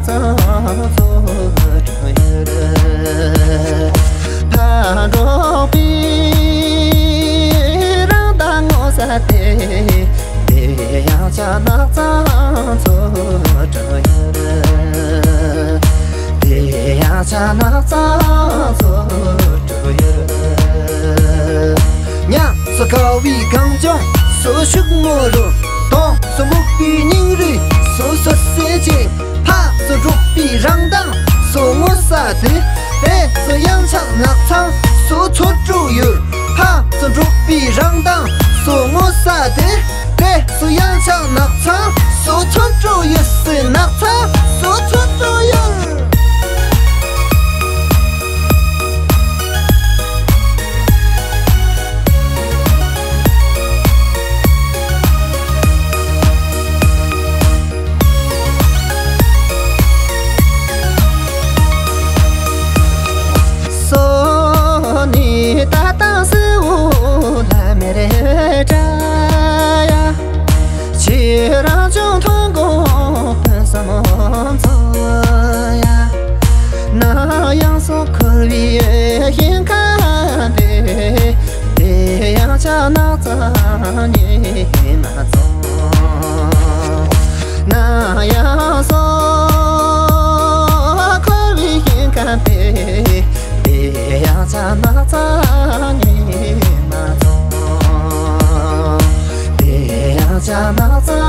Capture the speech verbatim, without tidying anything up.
ཚོ་འགྲོ་ཡོད། ཕ་འགྲོགས་པའི་རང་མདངས་ངོ་ས་དེ། དེ་ཡང་ཆ་ནག་ཚང་ཚོ་འགྲོ་ཡོད། དེ་ཡང་ཆ་ནག་ཚང་ཚོ་འགྲོ་ཡོད། ཉམས་སུ་དགའ་བའི་གངས་ལྗོངས་སུ་ཕྱུག་མོ་རུ། གདོང་སུ་སྨུག་པའི་སྙིང་རུས་སུ་སོ་སོའི་ཅིང་། ཕ་སུ་འབྲོག་པའི་རང་མདངས་སུ་ངོ་ས་དེ། དེ་སུ་ཡང་ཆ་ནག་ཚང་སུ་ཚོ་འགྲོ་ཡོད། ཕ་སུ་འབྲོག་པའི་རང་མདངས་སུ་ངོ་ས་དེ། དེ་སུ་ཡང་ཆ་ནག་ཚང་སུ་ཚོ་འགྲོ་ཡོད། སུ་ནག་ཚང་སུ་ཚོ་འགྲོ་ཡོད། སོ་ནི་ད་ཏང་སི་འུ་ལ་མེ་རེ་ཏྲ་ཡ། ཁྱེད་རང་ཅུང་མཐོང་གོ་ཕུན་སུམ་ཚོགས་ཡ། ན་ཡང་སོ་འཁོར་བའི་ཞིང་ཁམས་དེ། དེ་ཡང་ཆ་ནག་ཚང་ཉི་མ་ཚོགས། ན་ཡང་སོ་འཁོར་བའི་ཞིང་ཁམས་དེ། དེ་ཡང་ཆ་ནག་ཚང་ཉི་མ་ཚོགས། དེ་ཡང་ཆ་ནག་ཚང་